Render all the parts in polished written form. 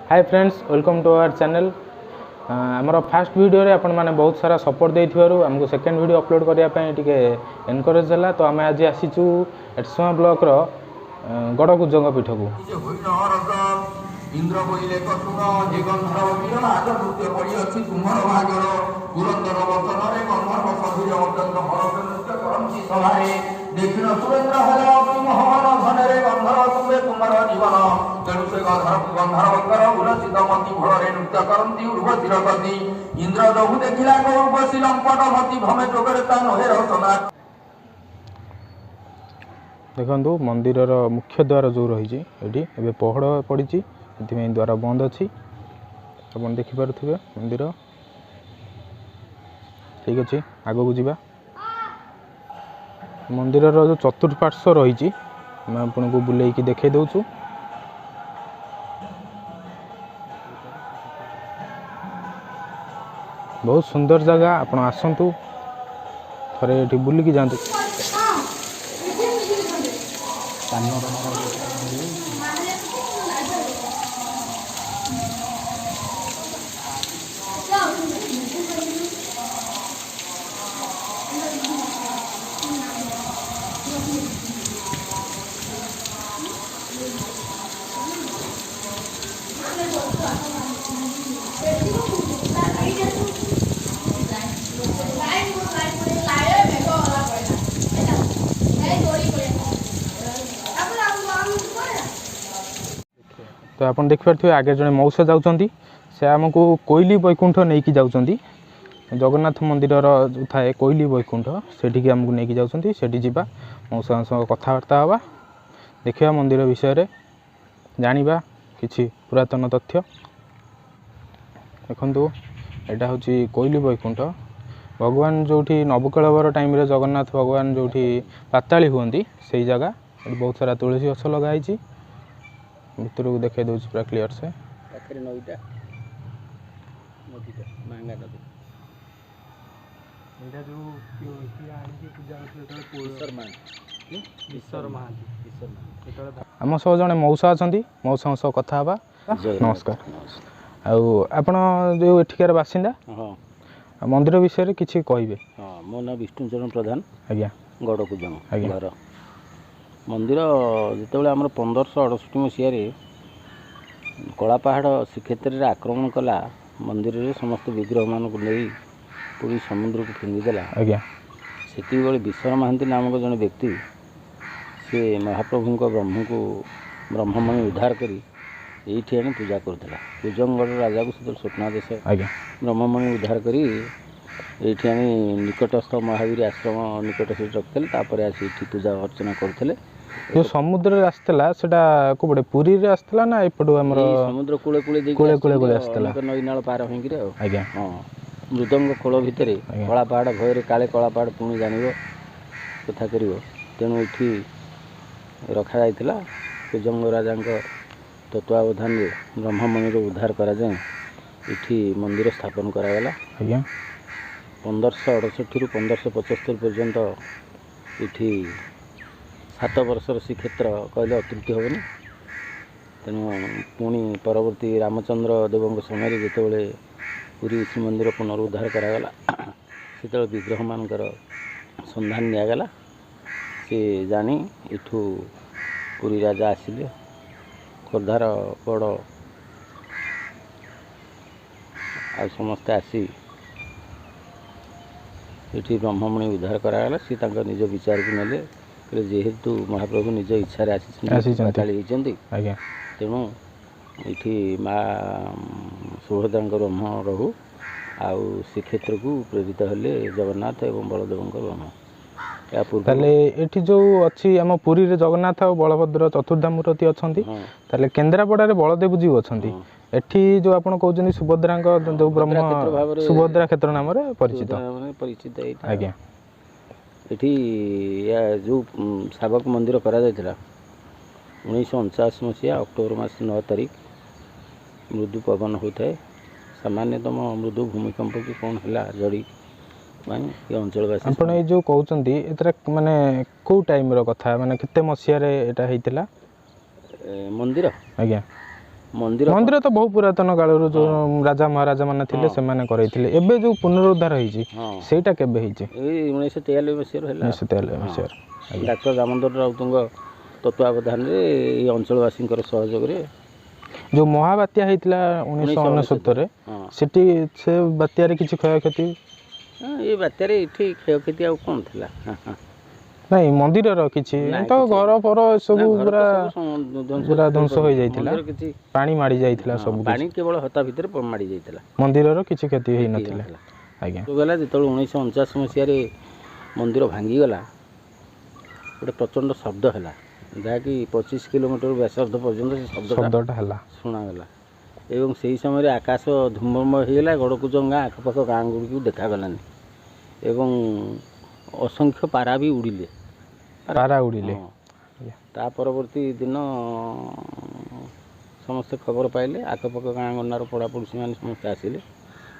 Hi friends, welcome to our channel. ଆମର first ଭିଡ଼ିଓରେ ଆପଣମାନେ ବହୁତ ସାରା ସପୋର୍ଟ ଦେଇଥିବାରୁ ଆମକୁ ସେକେଣ୍ଡ ଭିଡ଼ିଓ ଅପଲୋଡ଼ କରିବା ପାଇଁ ଟିକେ ଏନକରେଜ୍ ହେଲା। ତ ଆମେ ଆଜି ଆସିଛୁ ଏରସମା ବ୍ଲକର ଗଡ଼କୁଜଙ୍ଗ ପୀଠକୁ। ଇନ୍ଦ୍ର ବୋଇଲେ ଶୁଣ ଯେ ଗନ୍ଧର୍ବ ବୀର, ନୃତ୍ୟ ପଡ଼ିଅଛି ତୁମର ଭାଗର। ପୁରନ୍ଦର ବଚନରେ ଗନ୍ଧର୍ବ ସଧୀର ଅତ୍ୟନ୍ତ ହରସ ନୃତ୍ୟ କରନ୍ତି ସଭାରେ। ଦକ୍ଷିଣ ସୁରେନ୍ଦ୍ର ହେଲା ଅତି ମୋହନ ଧନରେ ଗନ୍ଧର୍ବ ତୁମେ ତୁମର ଜୀବନ। ତେଣୁ ସେ ଗନ୍ଧର୍ବଙ୍କର ଉଲସିତ ମତି ଭଳରେ ନୃତ୍ୟ କରନ୍ତି ଉର୍ବଶୀର ଗତି। ଇନ୍ଦ୍ର ଯହୁ ଦେଖିଲା ଉର୍ବଶୀ ଲମ୍ପଟ ମତି ଭ୍ରମେ ଯୋଗରେ ତା ନୋହେ ରସନା। ଦେଖନ୍ତୁ, ମନ୍ଦିରର ମୁଖ୍ୟ ଦ୍ୱାର ଯେଉଁ ରହିଛି, ଏଠି ଏବେ ପହଡ଼ ପଡ଼ିଛି, ସେଥିପାଇଁ ଦ୍ୱାର ବନ୍ଦ ଅଛି। ଆପଣ ଦେଖିପାରୁଥିବେ ମନ୍ଦିର। ଠିକ୍ ଅଛି, ଆଗକୁ ଯିବା। ମନ୍ଦିରର ଯେଉଁ ଚତୁଃପାର୍ଶ୍ୱ ରହିଛି, ଆମେ ଆପଣଙ୍କୁ ବୁଲେଇକି ଦେଖାଇ ଦେଉଛୁ। ବହୁତ ସୁନ୍ଦର ଜାଗା, ଆପଣ ଆସନ୍ତୁ ଥରେ ଏଠି ବୁଲିକି ଯାଆନ୍ତୁ। ତ ଆପଣ ଦେଖିପାରୁଥିବେ, ଆଗରେ ଜଣେ ମଉସା ଯାଉଛନ୍ତି। ସେ ଆମକୁ କୋଇଲି ବୈକୁଣ୍ଠ ନେଇକି ଯାଉଛନ୍ତି। ଜଗନ୍ନାଥ ମନ୍ଦିରର ଯେଉଁ ଥାଏ କୋଇଲି ବୈକୁଣ୍ଠ, ସେଠିକି ଆମକୁ ନେଇକି ଯାଉଛନ୍ତି। ସେଠି ଯିବା, ମଉସାଙ୍କ ସହ କଥାବାର୍ତ୍ତା ହେବା, ଦେଖିବା, ମନ୍ଦିର ବିଷୟରେ ଜାଣିବା କିଛି ପୁରାତନ ତଥ୍ୟ। ଦେଖନ୍ତୁ, ଏଇଟା ହେଉଛି କୋଇଲି ବୈକୁଣ୍ଠ। ଭଗବାନ ଯେଉଁଠି ନବକଳେବର ଟାଇମ୍ରେ ଜଗନ୍ନାଥ ଭଗବାନ ଯେଉଁଠି ପାତାଳି ହୁଅନ୍ତି, ସେଇ ଜାଗା। ଏଠି ବହୁତ ସାରା ତୁଳସୀ ଗଛ ଲଗା ହେଇଛି। ଭିତରକୁ ଦେଖାଇ ଦେଉଛି ପୁରା କ୍ଲିଅର ସେ। ପାଖରେ ନଈଟା, ନଦୀଟା ମାଙ୍ଗା ନଦୀ। ଏଇଟା ଯେଉଁ କିଏ ଆଣିକି ପୂଜା କରୁଥିଲେ ଯେତେବେଳେ? ଈଶ୍ୱର ମହାନ୍ତି। ଈଶ୍ୱର ମହାନ୍ତି। ଈଶ୍ୱର ମହାନ୍ତି। ଯେତେବେଳେ ଆମ ସହ ଜଣେ ମଉସା ଅଛନ୍ତି, ମଉସାଙ୍କ ସହ କଥା ହେବା। ନମସ୍କାର। ଆଉ ଆପଣ ଯେଉଁ ଏଠିକାର ବାସିନ୍ଦା? ହଁ। ଆଉ ମନ୍ଦିର ବିଷୟରେ କିଛି କହିବେ? ହଁ, ମୋ ନାଁ ବିଷ୍ଣୁଚରଣ ପ୍ରଧାନ। ଆଜ୍ଞା। ଗଡ଼କୁଜଙ୍ଗ ଆଜ୍ଞା। ଘର। ମନ୍ଦିର ଯେତେବେଳେ ଆମର 1568 ମସିହାରେ କଳାପାହାଡ଼ ଶ୍ରୀକ୍ଷେତ୍ରରେ ଆକ୍ରମଣ କଲା, ମନ୍ଦିରରେ ସମସ୍ତ ବିଗ୍ରହମାନଙ୍କୁ ନେଇ ପୁରୀ ସମୁଦ୍ରକୁ ଫିଙ୍ଗିଦେଲା, ଆଜ୍ଞା, ସେତିକିବେଳେ ବିଶ୍ୱର ମହାନ୍ତି ନାମକ ଜଣେ ବ୍ୟକ୍ତି ସେ ମହାପ୍ରଭୁଙ୍କ ବ୍ରହ୍ମକୁ ବ୍ରହ୍ମମଣି ଉଦ୍ଧାର କରି ଏଇଠି ଆଣି ପୂଜା କରୁଥିଲା। କୁଜଙ୍ଗଗଡ଼ ରାଜାକୁ ସେତେବେଳେ ସ୍ୱପ୍ନାଦେଶ, ଆଜ୍ଞା, ବ୍ରହ୍ମମଣି ଉଦ୍ଧାର କରି ଏଇଠି ଆଣି ନିକଟସ୍ଥ ମହାବୀର ଆଶ୍ରମ ନିକଟ ସେଠି ରଖିଥିଲେ। ତାପରେ ଆସି ଏଇଠି ପୂଜା ଅର୍ଚ୍ଚନା କରୁଥିଲେ। ଯେଉଁ ସମୁଦ୍ରରେ ଆସିଥିଲା, ସେଟା କୋଉପଟେ, ପୁରୀରେ ଆସିଥିଲା ନା ଏପଟୁ ଆମର ଏଇ ସମୁଦ୍ର କୂଳେ କୂଳେ ଦେଇକି କୂଳେ କୂଳେ ଆସିଛନ୍ତି କୂଳେ ଆଉ ଆସିଥିଲା। ଅନେକ ନଈ ନାଳ ପାର ହୋଇକିରି ଆଉ। ଆଜ୍ଞା। ହଁ, ମୃଦଙ୍ଗ ଖୋଳ ଭିତରେ ଆଜ୍ଞା। କଳା ପାହାଡ଼ ଭୟରେ, କାଳେ କଳା ପାହାଡ଼ ପୁଣି ଜାଣିବ କଥା କରିବ, ତେଣୁ ଏଠି ରଖାଯାଇଥିଲା। କୁଜଙ୍ଗ ରାଜାଙ୍କ ତତ୍ତ୍ୱାବଧାନରେ ବ୍ରହ୍ମମଣିର ଉଦ୍ଧାର କରାଯାଏ ଏଠି ମନ୍ଦିର ସ୍ଥାପନ କରାଗଲା। ଆଜ୍ଞା। 1568ରୁ 1575 ପର୍ଯ୍ୟନ୍ତ ଏଠି 7 ବର୍ଷର ଶ୍ରୀକ୍ଷେତ୍ର କହିଲେ ଅତ୍ୟୁକ୍ତି ହେବନି। ତେଣୁ ପୁଣି ପରବର୍ତ୍ତୀ ରାମଚନ୍ଦ୍ର ଦେବଙ୍କ ସମୟରେ ଯେତେବେଳେ ପୁରୀ ଶ୍ରୀମନ୍ଦିର ପୁନରୁଦ୍ଧାର କରାଗଲା, ସେତେବେଳେ ବିଗ୍ରହମାନଙ୍କର ସନ୍ଧାନ ନିଆଗଲା। ସେ ଜାଣି ଏଠୁ ପୁରୀ ରାଜା ଆସିଲେ, ଖୋର୍ଦ୍ଧାର ବଡ଼ ଆଉ ସମସ୍ତେ ଆସି ଏଠି ବ୍ରହ୍ମମଣି ଉଦ୍ଧାର କରାଗଲା। ସିଏ ତାଙ୍କ ନିଜ ବିଚାରକୁ ନେଲେ, କହିଲେ ଯେହେତୁ ମହାପ୍ରଭୁ ନିଜ ଇଚ୍ଛାରେ ଆସିଛନ୍ତି, ଆସିଛନ୍ତି। ପାତାଳି ହେଇଛନ୍ତି, ଆଜ୍ଞା, ତେଣୁ ଏଠି ମା ସୁଭଦ୍ରାଙ୍କ ବ୍ରହ୍ମ ରହୁ। ଆଉ ଶ୍ରୀକ୍ଷେତ୍ରକୁ ପ୍ରେରିତ ହେଲେ ଜଗନ୍ନାଥ ଏବଂ ବଳଦେବଙ୍କ ବ୍ରହ୍ମ। ଏହା ପୂର୍ବରୁ ତାହେଲେ ଏଠି ଯେଉଁ ଅଛି, ଆମ ପୁରୀରେ ଜଗନ୍ନାଥ ଆଉ ବଳଭଦ୍ର ଚତୁର୍ଦ୍ଧା ମୂର୍ତ୍ତି ଅଛନ୍ତି, ହଁ, ତାହେଲେ କେନ୍ଦ୍ରାପଡ଼ାରେ ବଳଦେବଜୀଉ ଅଛନ୍ତି। ହଁ। ଏଠି ଯେଉଁ ଆପଣ କହୁଛନ୍ତି ସୁଭଦ୍ରାଙ୍କ ଯେଉଁ ବ୍ରହ୍ମ, ସୁଭଦ୍ରା କ୍ଷେତ୍ର ଭାବରେ ସୁଭଦ୍ରା କ୍ଷେତ୍ର ନାମରେ ପରିଚିତ। ସୁଭଦ୍ରା ନାମରେ ପରିଚିତ ଏଇଟା। ଆଜ୍ଞା। ଏଠି ଏହା ଯେଉଁ ଶାବକ ମନ୍ଦିର କରାଯାଇଥିଲା, 1949 ମସିହା ଅକ୍ଟୋବର ମାସ 9 ତାରିଖ ମୃଦୁ ପବନ ହେଉଥାଏ। ସାମାନ୍ୟତମ ମୃଦୁ ଭୂମିକମ୍ପ କି କ'ଣ ହେଲା, ଝଡ଼ି ପାଇଁ ଏ ଅଞ୍ଚଳବାସୀ ଆପଣ ଏଇ ଯେଉଁ କହୁଛନ୍ତି, ଏଥିରେ ମାନେ କେଉଁ ଟାଇମ୍ର କଥା, ମାନେ କେତେ ମସିହାରେ ଏଇଟା ହେଇଥିଲା ମନ୍ଦିର? ଆଜ୍ଞା। ମନ୍ଦିର ମନ୍ଦିର ତ ବହୁ ପୁରାତନ କାଳରୁ ଯେଉଁ ରାଜା ମହାରାଜା ମାନେ ଥିଲେ ସେମାନେ କରେଇଥିଲେ। ଏବେ ଯେଉଁ ପୁନରୁଦ୍ଧାର ହେଇଛି ସେଇଟା କେବେ ହେଇଛି? ଏଇ 1993 ମସିହାରୁ ହେଲା। 1993 ମସିହାରୁ। ଡାକ୍ତର ଦାମୋଦର ରାଉତଙ୍କ ତତ୍ତ୍ୱାବଧାନରେ, ଏଇ ଅଞ୍ଚଳବାସୀଙ୍କର ସହଯୋଗରେ। ଯେଉଁ ମହାବାତ୍ୟା ହେଇଥିଲା 1999ରେ, ସେଠି ସେ ବାତ୍ୟାରେ କିଛି କ୍ଷୟକ୍ଷତି? ଏ ବାତ୍ୟାରେ ଏଠି କ୍ଷୟକ୍ଷତି ଆଉ କ'ଣ ଥିଲା? ନାଇଁ, ମନ୍ଦିରର କିଛି ତ ଘର ଫର ସବୁ ପୁରା ପୁରା ଧ୍ୱଂସ ହୋଇଯାଇଥିଲା, ପାଣି ମାଡ଼ି ଯାଇଥିଲା ସବୁ। ପାଣି କେବଳ ହତା ଭିତରେ ମାଡ଼ି ଯାଇଥିଲା, ମନ୍ଦିରର କିଛି କ୍ଷତି ହେଇନଥିଲା। ଆଜ୍ଞା। ଗଲା ଯେତେବେଳେ 1949 ମସିହାରେ ମନ୍ଦିର ଭାଙ୍ଗିଗଲା, ଗୋଟେ ପ୍ରଚଣ୍ଡ ଶବ୍ଦ ହେଲା, ଯାହାକି 25 କିଲୋମିଟର ବ୍ୟାସାର୍ଦ୍ଧ ପର୍ଯ୍ୟନ୍ତ ସେ ଶବ୍ଦଟା ହେଲା, ଶୁଣାଗଲା। ଏବଂ ସେହି ସମୟରେ ଆକାଶ ଧୂମ୍ରମୟ ହୋଇଗଲା, ଗଡ଼କୁଜଙ୍ଗ ଗାଁ ଆଖପାଖ ଗାଁ ଗୁଡ଼ିକୁ ଦେଖାଗଲାନି, ଏବଂ ଅସଂଖ୍ୟ ପାରା ବି ଉଡ଼ିଲେ। ପାରା ଉଡ଼ିଲେ। ତା ପରବର୍ତ୍ତୀ ଦିନ ସମସ୍ତେ ଖବର ପାଇଲେ, ଆଖପାଖ ଗାଁ ଗଣ୍ଡାର ପଡ଼ାପଡ଼ୋଶୀମାନେ ସମସ୍ତେ ଆସିଲେ,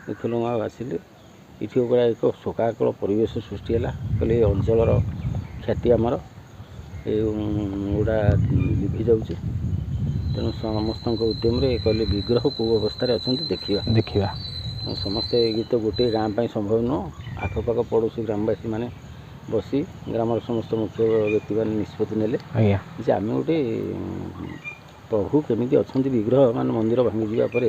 ମୁଖ୍ୟ ଆସିଲେ। ଏଠି ପୁରା ଏକ ଶୋକାକଳ ପରିବେଶ ସୃଷ୍ଟି ହେଲା। କହିଲେ ଏ ଅଞ୍ଚଳର ଖ୍ୟାତି ଆମର ଏ ଗୁଡ଼ା ଲିଭି ଯାଉଛି। ତେଣୁ ସମସ୍ତଙ୍କ ଉଦ୍ୟମରେ କହିଲେ ବିଗ୍ରହ କେଉଁ ଅବସ୍ଥାରେ ଅଛନ୍ତି ଦେଖିବା। ଦେଖିବା ସମସ୍ତେ। ଇଏ ତ ଗୋଟିଏ ଗାଁ ପାଇଁ ସମ୍ଭବ ନୁହଁ। ଆଖପାଖ ପଡ଼ୋଶୀ ଗ୍ରାମବାସୀମାନେ ବସି ଗ୍ରାମର ସମସ୍ତ ମୁଖ୍ୟ ବ୍ୟକ୍ତିମାନେ ନିଷ୍ପତ୍ତି ନେଲେ ଯେ ଆମେ ଗୋଟେ ପ୍ରଭୁ କେମିତି ଅଛନ୍ତି ବିଗ୍ରହ, ମାନେ ମନ୍ଦିର ଭାଙ୍ଗିଯିବା ପରେ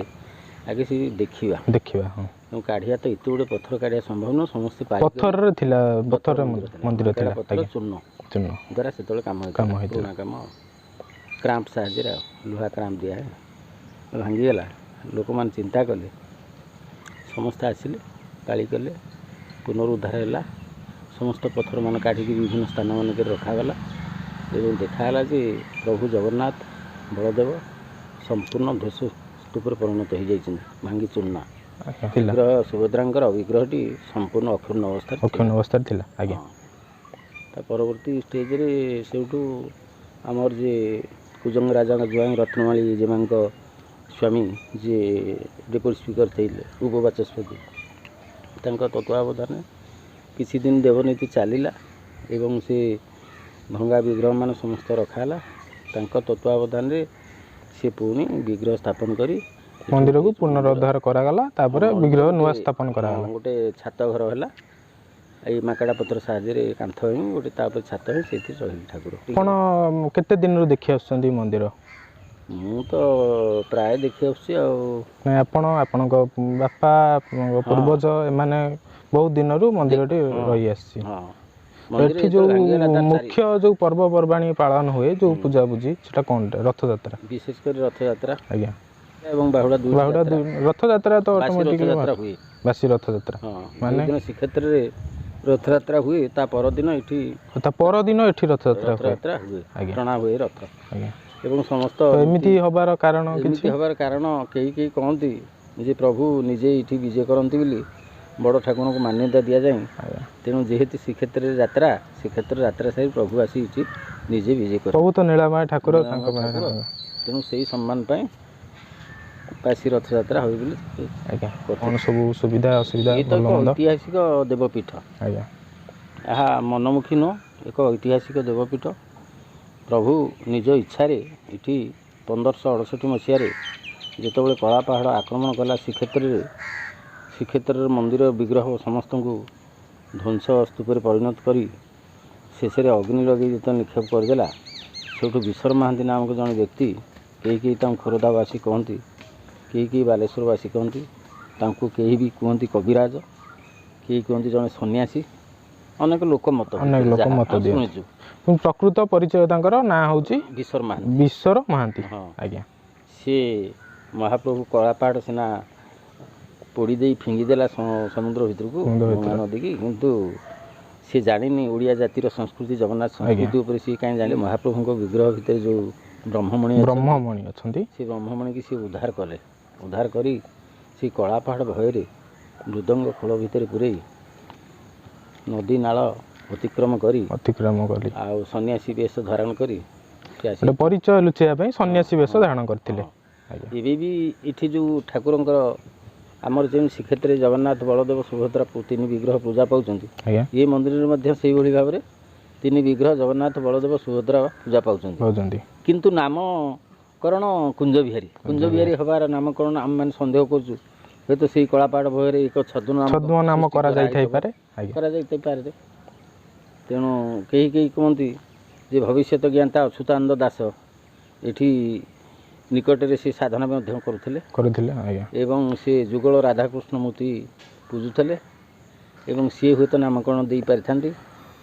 ଆଗେ ସେ ଦେଖିବା। ଦେଖିବା। ହଁ, କାଢ଼ିବା ତ ଏତେ ଗୋଟେ ପଥର କାଢ଼ିବା ସମ୍ଭବ ନୁହଁ। ସମସ୍ତେ ପଥରରେ ଥିଲା, ପଥରରେ ମନ୍ଦିର ଥିଲା, ପଥର ଚୂର୍ଣ୍ଣ ଚୂର୍ଣ୍ଣ ଦ୍ୱାରା ସେତେବେଳେ କାମ କାମ ହେଇଥିଲା, ପୁରୁଣା କାମ, କ୍ରାମ୍ପ ସାହାଯ୍ୟରେ, ଆଉ ଲୁହା କ୍ରାମ୍ପ ଦିଆ ଭାଙ୍ଗିଗଲା। ଲୋକମାନେ ଚିନ୍ତା କଲେ, ସମସ୍ତେ ଆସିଲେ, ପାଳି କଲେ, ପୁନରୁଦ୍ଧାର ହେଲା। ସମସ୍ତ ପଥରମାନ କାଢ଼ିକି ବିଭିନ୍ନ ସ୍ଥାନମାନଙ୍କରେ ରଖାଗଲା ଏବଂ ଦେଖାଗଲା ଯେ ପ୍ରଭୁ ଜଗନ୍ନାଥ ବଳଦେବ ସମ୍ପୂର୍ଣ୍ଣ ଧ୍ୱଂସ ସ୍ତୂପରେ ପରିଣତ ହୋଇଯାଇଛନ୍ତି, ଭାଙ୍ଗି ଚୂର୍ଣ୍ଣ। ବିଗ୍ରହ ସୁଭଦ୍ରାଙ୍କର ବିଗ୍ରହଟି ସମ୍ପୂର୍ଣ୍ଣ ଅକ୍ଷୁଣ୍ଣ ଅବସ୍ଥାରେ, ଅକ୍ଷୁଣ୍ଣ ଅବସ୍ଥାରେ ଥିଲା। ଆଜ୍ଞା। ତା ପରବର୍ତ୍ତୀ ଷ୍ଟେଜରେ ସେଇଠୁ ଆମର ଯେ କୁଜଙ୍ଗ ରାଜାଙ୍କ ଜ୍ୱାଇଁ ରତ୍ନମାଳୀ ଜେମାଙ୍କ ସ୍ୱାମୀ ଯିଏ ଡେପୁଟି ସ୍ପିକର ଥିଲେ, ଉପବାଚସ୍ପତି, ତାଙ୍କ ତତ୍ତ୍ୱାବଧାନରେ କିଛି ଦିନ ଦେବନୀତି ଚାଲିଲା ଏବଂ ସେ ଭଙ୍ଗା ବିଗ୍ରହମାନ ସମସ୍ତ ରଖାହେଲା। ତାଙ୍କ ତତ୍ତ୍ୱାବଧାନରେ ସେ ପୁଣି ବିଗ୍ରହ ସ୍ଥାପନ କରି ମନ୍ଦିରକୁ ପୁନରୁଦ୍ଧାର କରାଗଲା। ତାପରେ ବିଗ୍ରହ ନୂଆ ସ୍ଥାପନ କରାଗଲା। ଗୋଟେ ଛାତ ଘର ହେଲା, ଏଇ ମାଙ୍କଡ଼ା ପତ୍ର ସାହାଯ୍ୟରେ କାନ୍ଥ ହିଁ ଗୋଟେ, ତାପରେ ଛାତ ହିଁ, ସେଇଥିରେ ରହିଲେ ଠାକୁର। ଆପଣ କେତେ ଦିନରୁ ଦେଖି ଆସୁଛନ୍ତି ମନ୍ଦିର? ମୁଁ ତ ପ୍ରାୟ ଦେଖି ଆସୁଛି। ଆଉ ନାଇଁ, ଆପଣ, ଆପଣଙ୍କ ବାପା, ଆପଣଙ୍କ ପୂର୍ବଜ ଏମାନେ ବହୁତ ଦିନରୁ ମନ୍ଦିରଟି ରହି ଆସିଛି। ଏଠି ଯୋଉ ମୁଖ୍ୟ ଯୋଉ ପର୍ବପର୍ବାଣୀ ପାଳନ ହୁଏ, ଯୋଉ ପୂଜାପୂଜି, ସେଟା କ'ଣଟା? ରଥଯାତ୍ରା, ବିଶେଷ କରି ରଥଯାତ୍ରା। ଆଜ୍ଞା। ଏବଂ ବାହୁଡ଼ା। ବାହୁଡ଼ା, ରଥଯାତ୍ରା ତ ଅଟୋମେଟିକଲି ହୁଏ ବାସି ରଥଯାତ୍ରା। ମାନେ ଶ୍ରୀକ୍ଷେତ୍ରରେ ରଥଯାତ୍ରା ହୁଏ, ତା ପରଦିନ ଏଠି, ତା ପରଦିନ ଏଠି ରଥଯାତ୍ରା ରଥଯାତ୍ରା ହୁଏ, ଟଣା ହୁଏ ରଥ। ଆଜ୍ଞା। ଏବଂ ସମସ୍ତ ଏମିତି ହବାର କାରଣ? କିଛି ହବାର କାରଣ କେହି କେହି କହନ୍ତି ଯେ ପ୍ରଭୁ ନିଜେ ଏଇଠି ବିଜେ କରନ୍ତି ବୋଲି ବଡ଼ ଠାକୁରଙ୍କୁ ମାନ୍ୟତା ଦିଆଯାଏ। ତେଣୁ ଯେହେତୁ ଶ୍ରୀକ୍ଷେତ୍ରରେ ଯାତ୍ରା, ଶ୍ରୀକ୍ଷେତ୍ର ଯାତ୍ରା ସାରି ପ୍ରଭୁ ଆସି ଏଠି ନିଜେ ବିଜେ କରନ୍ତି। ପ୍ରଭୁ ତ ନୀଳାମୟ ଠାକୁର ତାଙ୍କ। ତେଣୁ ସେଇ ସମ୍ମାନ ପାଇଁ ବାସି ରଥଯାତ୍ରା ହୁଏ ବୋଲି। ଆଜ୍ଞା। କ'ଣ ସବୁ ସୁବିଧା ଅସୁବିଧା? ଏ ତ ଏକ ଐତିହାସିକ ଦେବପୀଠ। ଆଜ୍ଞା। ଏହା ମନମୁଖୀ ନୁହଁ, ଏକ ଐତିହାସିକ ଦେବପୀଠ। ପ୍ରଭୁ ନିଜ ଇଚ୍ଛାରେ ଏଠି 1568 ମସିହାରେ ଯେତେବେଳେ କଳା ପାହାଡ଼ ଆକ୍ରମଣ କଲା ଶ୍ରୀକ୍ଷେତ୍ରରେ, ଶ୍ରୀକ୍ଷେତ୍ରର ମନ୍ଦିର ବିଗ୍ରହ ସମସ୍ତଙ୍କୁ ଧ୍ୱଂସ ସ୍ତୂପରେ ପରିଣତ କରି ଶେଷରେ ଅଗ୍ନି ଲଗେଇ ଯେତେବେଳେ ନିକ୍ଷେପ କରିଦେଲା, ସେଇଠୁ ବିଶର ମହାନ୍ତି ନାମକ ଜଣେ ବ୍ୟକ୍ତି, କେହି କେହି ତାଙ୍କୁ ଖୋର୍ଦ୍ଧାବାସୀ କହନ୍ତି, କେହି କେହି ବାଲେଶ୍ୱରବାସୀ କହନ୍ତି, ତାଙ୍କୁ କେହି ବି କୁହନ୍ତି କବିରାଜ, କେହି କୁହନ୍ତି ଜଣେ ସନ୍ନ୍ୟାସୀ, ଅନେକ ଲୋକ ମତ, ଅନେକ ଲୋକ ମତ ଶୁଣିଛୁ। ପ୍ରକୃତ ପରିଚୟ ତାଙ୍କର ନାଁ ହେଉଛି ବିଶର ମହାନ୍ତି। ବିଶର ମହାନ୍ତି। ହଁ ଆଜ୍ଞା। ସିଏ ମହାପ୍ରଭୁ କଳାପାହାଡ଼ ସିନା ପୋଡ଼ି ଦେଇ ଫିଙ୍ଗିଦେଲା ସମୁଦ୍ର ଭିତରକୁ, ଗଙ୍ଗା ନଦୀକି, କିନ୍ତୁ ସିଏ ଜାଣିନି ଓଡ଼ିଆ ଜାତିର ସଂସ୍କୃତି, ଜଗନ୍ନାଥ ସଂସ୍କୃତି ଉପରେ ସିଏ କାହିଁ ଜାଣିଲେ। ମହାପ୍ରଭୁଙ୍କ ବିଗ୍ରହ ଭିତରେ ଯେଉଁ ବ୍ରହ୍ମମଣି, ବ୍ରହ୍ମମଣି ଅଛନ୍ତି, ସେ ବ୍ରହ୍ମମଣିକି ସିଏ ଉଦ୍ଧାର କଲେ। ଉଦ୍ଧାର କରି ସେ କଳାପାହାଡ଼ ଭୟରେ ମୃଦଙ୍ଗ ଖୋଳ ଭିତରେ ପୂରେଇ ନଦୀ ନାଳ ଅତିକ୍ରମ କରି, ଅତିକ୍ରମ କରି ଆଉ ସନ୍ନ୍ୟାସୀ ବେଶ ଧାରଣ କରି ସେ ଆସି ପରିଚୟ ଲୁଚେଇବା ପାଇଁ ସନ୍ନ୍ୟାସୀ ବେଶ ଧାରଣ କରିଥିଲେ। ଏବେ ବି ଏଠି ଯେଉଁ ଠାକୁରଙ୍କର, ଆମର ଯେମିତି ଶ୍ରୀକ୍ଷେତ୍ରରେ ଜଗନ୍ନାଥ ବଳଦେବ ସୁଭଦ୍ରା ତିନି ବିଗ୍ରହ ପୂଜା ପାଉଛନ୍ତି, ଏ ମନ୍ଦିରରେ ମଧ୍ୟ ସେଇଭଳି ଭାବରେ ତିନି ବିଗ୍ରହ ଜଗନ୍ନାଥ ବଳଦେବ ସୁଭଦ୍ରା ପୂଜା ପାଉଛନ୍ତି, ପାଉଛନ୍ତି। କିନ୍ତୁ ନାମ କରଣ କୁଞ୍ଜବିହାରୀ। କୁଞ୍ଜବିହାରୀ ହେବାର ନାମକରଣ ଆମେମାନେ ସନ୍ଦେହ କରୁଛୁ, ହୁଏତ ସେଇ କଳାପାହାଡ଼ ଭୟରେ ଏକ ଛଦ୍ମନାମ ଛଦ୍ମନାମ କରାଯାଇଥାଇପାରେ। ଆଜ୍ଞା, କରାଯାଇଥାଇପାରେ। ତେଣୁ କେହି କେହି କୁହନ୍ତି ଯେ ଭବିଷ୍ୟତ ଜ୍ଞାତା ଅଚ୍ୟୁତାନନ୍ଦ ଦାସ ଏଠି ନିକଟରେ ସେ ସାଧନା ମଧ୍ୟ କରୁଥିଲେ। ଆଜ୍ଞା। ଏବଂ ସେ ଯୁଗଳ ରାଧାକୃଷ୍ଣ ମୂର୍ତ୍ତି ପୂଜୁଥିଲେ ଏବଂ ସିଏ ହୁଏତ ନାମକରଣ ଦେଇପାରିଥାନ୍ତି।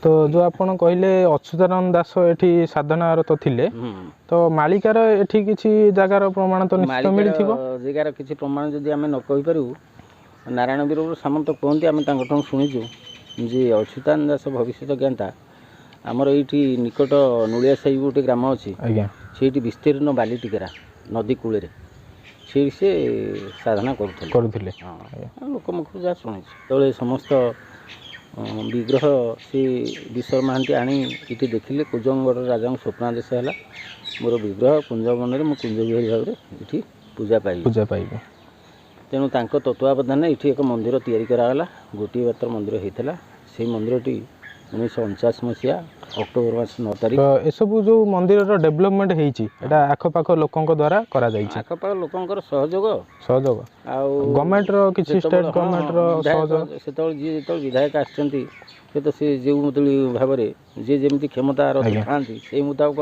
ତ ଯେଉଁ ଆପଣ କହିଲେ ଅଚ୍ୟୁତାନନ୍ଦ ଦାସ ଏଠି ସାଧନାରତ ଥିଲେ, ତ ମାଳିକାର ଏଠି କିଛି ଜାଗାର ପ୍ରମାଣ ତ ନିଶ୍ଚିତ ମିଳିଥିବ? ଜାଗାର କିଛି ପ୍ରମାଣ ଯଦି ଆମେ ନ କହିପାରିବୁ, ନାରାୟଣ ବୀରବର ସାମନ୍ତ କୁହନ୍ତି, ଆମେ ତାଙ୍କଠୁ ଶୁଣିଛୁ ଯେ ଅଚ୍ୟୁତାନନ୍ଦ ଦାସ ଭବିଷ୍ୟତ ଜ୍ଞାତା ଆମର ଏଇଠି ନିକଟ ନୁଳିଆ ସାହି ଗୋଟେ ଗ୍ରାମ ଅଛି। ଆଜ୍ଞା। ସେଇଠି ବିସ୍ତୀର୍ଣ୍ଣ ବାଲି ଟିକେରା ନଦୀ କୂଳରେ ସେଇଠି ସେ ସାଧନା କରୁଥିଲେ। ହଁ, ଲୋକ ମୁଖରୁ ଯାହା ଶୁଣିଛୁ। ଯେତେବେଳେ ସମସ୍ତ ବିଗ୍ରହ ସେ ବିଶ୍ୱର ମହାନ୍ତି ଆଣି ଏଠି ଦେଖିଲେ, କୁଜଙ୍ଗଗଡ଼ ରାଜାଙ୍କ ସ୍ୱପ୍ନାଦେଶ ହେଲା, ମୋର ବିଗ୍ରହ କୁଞ୍ଜବନରେ ମୁଁ କୁଞ୍ଜବିହାରୀ ଭାବରେ ଏଠି ପୂଜା ପାଇବି। ପୂଜା ପାଇବେ। ତେଣୁ ତାଙ୍କ ତତ୍ତ୍ୱାବଧାନରେ ଏଠି ଏକ ମନ୍ଦିର ତିଆରି କରାଗଲା। ଗୋଟିଏ ମାତ୍ର ମନ୍ଦିର ହେଇଥିଲା। ସେଇ ମନ୍ଦିରଟି 1949 ମସିହା ଅକ୍ଟୋବର ମାସ 9 ତାରିଖ। ଏସବୁ ଯେଉଁ ମନ୍ଦିରର ଡେଭଲପମେଣ୍ଟ ହେଇଛି, ଏଇଟା ଆଖପାଖ ଲୋକଙ୍କ ଦ୍ୱାରା କରାଯାଇଛି? ଆଖପାଖ ଲୋକଙ୍କର ସହଯୋଗ ଆଉ ଗଭର୍ଣ୍ଣମେଣ୍ଟର କିଛି, ଷ୍ଟେଟ୍ ଗଭର୍ଣ୍ଣମେଣ୍ଟର ସହଯୋଗ। ସେତେବେଳେ ଯିଏ ଯେତେବେଳେ ବିଧାୟକ ଆସିଛନ୍ତି, ସେ ତ ସେ ଯେଉଁ ଭାବରେ ଯିଏ ଯେମିତି କ୍ଷମତାର ଥାଆନ୍ତି ସେଇ ମୁତାବକ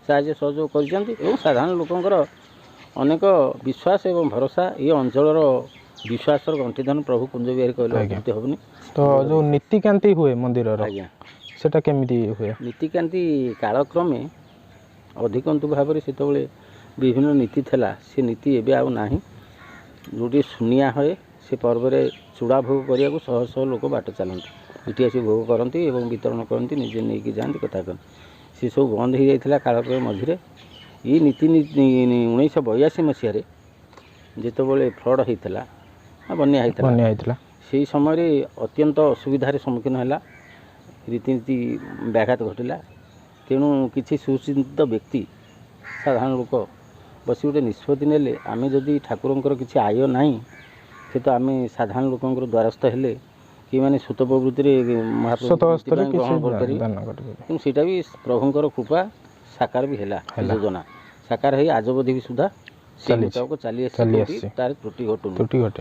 ସାହାଯ୍ୟ ସହଯୋଗ କରିଛନ୍ତି। ଏବଂ ସାଧାରଣ ଲୋକଙ୍କର ଅନେକ ବିଶ୍ୱାସ ଏବଂ ଭରସା, ଏ ଅଞ୍ଚଳର ବିଶ୍ୱାସର ଗଣ୍ଠିଧନ ପ୍ରଭୁ କୁଞ୍ଜବିହାରୀ କହିଲେ ଅତ୍ୟୁକ୍ତି ହେବନି। ତ ଯେଉଁ ନୀତିକାନ୍ତି ହୁଏ ମନ୍ଦିରର? ଆଜ୍ଞା। ସେଟା କେମିତି ହୁଏ? ନୀତିକାନ୍ତି କାଳକ୍ରମେ ଅଧିକନ୍ତୁ ଭାବରେ ସେତେବେଳେ ବିଭିନ୍ନ ନୀତି ଥିଲା, ସେ ନୀତି ଏବେ ଆଉ ନାହିଁ। ଯେଉଁଠି ସୁନିଆ ହୁଏ ସେ ପର୍ବରେ ଚୂଡ଼ା ଭୋଗ କରିବାକୁ ଶହ ଶହ ଲୋକ ବାଟ ଚାଲନ୍ତି, ଏଠି ଆସି ଭୋଗ କରନ୍ତି ଏବଂ ବିତରଣ କରନ୍ତି, ନିଜେ ନେଇକି ଯାଆନ୍ତି, କଥା କହନ୍ତି। ସେସବୁ ବନ୍ଦ ହେଇଯାଇଥିଲା କାଳକ୍ରମେ ମଝିରେ। ଏଇ ନୀତି 1982 ମସିହାରେ ଯେତେବେଳେ ଫ୍ଲଡ଼ ହେଇଥିଲା, ବନ୍ୟା ହେଇଥିଲା, ସେଇ ସମୟରେ ଅତ୍ୟନ୍ତ ଅସୁବିଧାରେ ସମ୍ମୁଖୀନ ହେଲା, ରୀତିନୀତି ବ୍ୟାଘାତ ଘଟିଲା। ତେଣୁ କିଛି ସୁଚିନ୍ତିତ ବ୍ୟକ୍ତି, ସାଧାରଣ ଲୋକ ବସି ଗୋଟେ ନିଷ୍ପତ୍ତି ନେଲେ, ଆମେ ଯଦି ଠାକୁରଙ୍କର କିଛି ଆୟ ନାହିଁ, ସେ ତ ଆମେ ସାଧାରଣ ଲୋକଙ୍କର ଦ୍ୱାରସ୍ଥ ହେଲେ କି ମାନେ ସୁତ ପ୍ରବୃତ୍ତିରେ ମହାପ୍ରଭୁ ଗ୍ରହଣ କରିପାରିବେ। ତେଣୁ ସେଇଟା ବି ପ୍ରଭୁଙ୍କର କୃପା ସାକାର ବି ହେଲା, ଯୋଜନା ସାକାର ହେଇ ଆଜବଧି ବି ସୁଦ୍ଧା ସେ ମୁତାବକ ଚାଲି ଆସିଛି, ତାର ତ୍ରୁଟି ଘଟୁନି,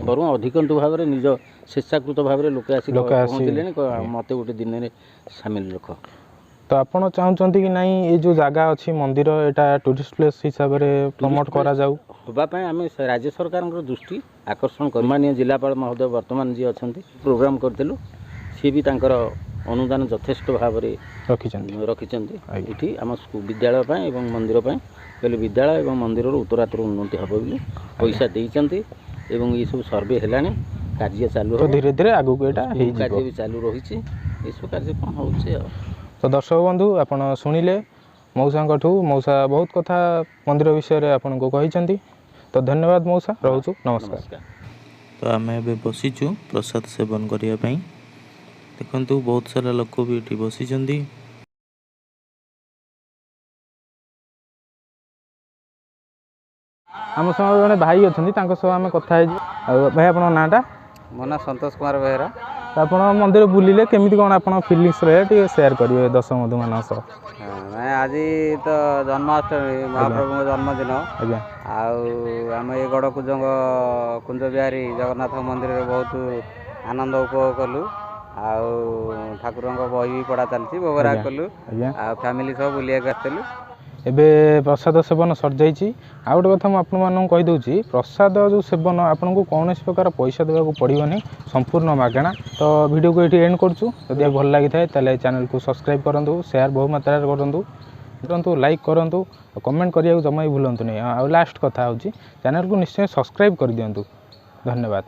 ବରଂ ଅଧିକନ୍ତୁ ଭାବରେ ନିଜ ସ୍ବେଚ୍ଛାକୃତ ଭାବରେ ଲୋକେ ଆସି ପହଞ୍ଚିଲେଣି, ମୋତେ ଗୋଟେ ଦିନରେ ସାମିଲ ରଖ। ତ ଆପଣ ଚାହୁଁଛନ୍ତି କି ନାଇଁ ଏ ଯେଉଁ ଜାଗା ଅଛି ମନ୍ଦିର, ଏଇଟା ଟୁରିଷ୍ଟ ପ୍ଲେସ୍ ହିସାବରେ ପ୍ରମୋଟ୍ କରାଯାଉ? ହେବା ପାଇଁ ଆମେ ରାଜ୍ୟ ସରକାରଙ୍କର ଦୃଷ୍ଟି ଆକର୍ଷଣ କରି ମାନନୀୟ ଜିଲ୍ଲାପାଳ ମହୋଦୟ ବର୍ତ୍ତମାନ ଯିଏ ଅଛନ୍ତି, ପ୍ରୋଗ୍ରାମ୍ କରିଥିଲୁ, ସିଏ ବି ତାଙ୍କର ଅନୁଦାନ ଯଥେଷ୍ଟ ଭାବରେ ରଖିଛନ୍ତି ଏଠି ଆମ ବିଦ୍ୟାଳୟ ପାଇଁ ଏବଂ ମନ୍ଦିର ପାଇଁ। କହିଲେ ବିଦ୍ୟାଳୟ ଏବଂ ମନ୍ଦିରର ଉତ୍ତରାତ୍ତର ଉନ୍ନତି ହେବ ବୋଲି ପଇସା ଦେଇଛନ୍ତି ଏବଂ ଏସବୁ ସର୍ଭେ ହେଲାଣି, କାର୍ଯ୍ୟ ଚାଲୁ, ଧୀରେ ଧୀରେ ଆଗକୁ ଏଇଟା ହେଇଯିବ, କାର୍ଯ୍ୟ ବି ଚାଲୁ ରହିଛି, ଏସବୁ କାର୍ଯ୍ୟକ୍ରମ ହେଉଛି। ଆଉ ତ ଦର୍ଶକ ବନ୍ଧୁ, ଆପଣ ଶୁଣିଲେ ମଉସାଙ୍କଠୁ, ମଉସା ବହୁତ କଥା ମନ୍ଦିର ବିଷୟରେ ଆପଣଙ୍କୁ କହିଛନ୍ତି। ତ ଧନ୍ୟବାଦ ମଉସା, ରହୁଛୁ, ନମସ୍କାର। ତ ଆମେ ଏବେ ବସିଛୁ ପ୍ରସାଦ ସେବନ କରିବା ପାଇଁ। ଦେଖନ୍ତୁ ବହୁତ ସାରା ଲୋକ ବି ଏଠି ବସିଛନ୍ତି। ଆମ ସହ ଜଣେ ଭାଇ ଅଛନ୍ତି, ତାଙ୍କ ସହ ଆମେ କଥା ହେଇଛୁ। ଆଉ ଭାଇ, ଆପଣଙ୍କ ନାଁଟା? ମୋ ନାଁ ସନ୍ତୋଷ କୁମାର ବେହେରା। ଆପଣ ମନ୍ଦିର ବୁଲିଲେ, କେମିତି କ'ଣ ଆପଣ ଫିଲିଙ୍ଗସ୍ ରହେ ଟିକେ ସେୟାର କରିବେ ଦର୍ଶକ ବନ୍ଧୁମାନଙ୍କ ସହ। ନାଇଁ, ଆଜି ତ ଜନ୍ମାଷ୍ଟମୀ, ମହାପ୍ରଭୁଙ୍କ ଜନ୍ମଦିନ। ଆଜ୍ଞା। ଆଉ ଆମ ଏ ଗଡ଼ କୁଜଙ୍ଗ କୁଞ୍ଜବିହାରୀ ଜଗନ୍ନାଥ ମନ୍ଦିରରେ ବହୁତ ଆନନ୍ଦ ଉପଭୋଗ କଲୁ, ଆଉ ଠାକୁରଙ୍କ ବହି ବି ପଢ଼ା ଚାଲିଛି, ଭୋଗରାଗ କଲୁ। ଆଜ୍ଞା। ଆଉ ଫ୍ୟାମିଲି ସହ ବୁଲିବାକୁ ଆସିଥିଲୁ। ଏବେ ପ୍ରସାଦ ସେବନ ସରିଯାଇଛି। ଆଉ ଗୋଟେ କଥା ମୁଁ ଆପଣମାନଙ୍କୁ କହିଦେଉଛି, ପ୍ରସାଦ ଯେଉଁ ସେବନ ଆପଣଙ୍କୁ କୌଣସି ପ୍ରକାର ପଇସା ଦେବାକୁ ପଡ଼ିବନି, ସମ୍ପୂର୍ଣ୍ଣ ମାଗଣା। ତ ଭିଡ଼ିଓକୁ ଏଇଠି ଏଣ୍ଡ କରୁଛୁ। ଯଦି ଭଲ ଲାଗିଥାଏ ତାହେଲେ ଚ୍ୟାନେଲକୁ ସବସ୍କ୍ରାଇବ୍ କରନ୍ତୁ, ସେୟାର ବହୁ ମାତ୍ରାରେ କରନ୍ତୁ, ଲାଇକ୍ କରନ୍ତୁ, ଆଉ କମେଣ୍ଟ କରିବାକୁ ଜମା ବି ଭୁଲନ୍ତୁନି। ଆଉ ଲାଷ୍ଟ କଥା ହେଉଛି, ଚ୍ୟାନେଲକୁ ନିଶ୍ଚୟ ସବସ୍କ୍ରାଇବ୍ କରିଦିଅନ୍ତୁ। ଧନ୍ୟବାଦ।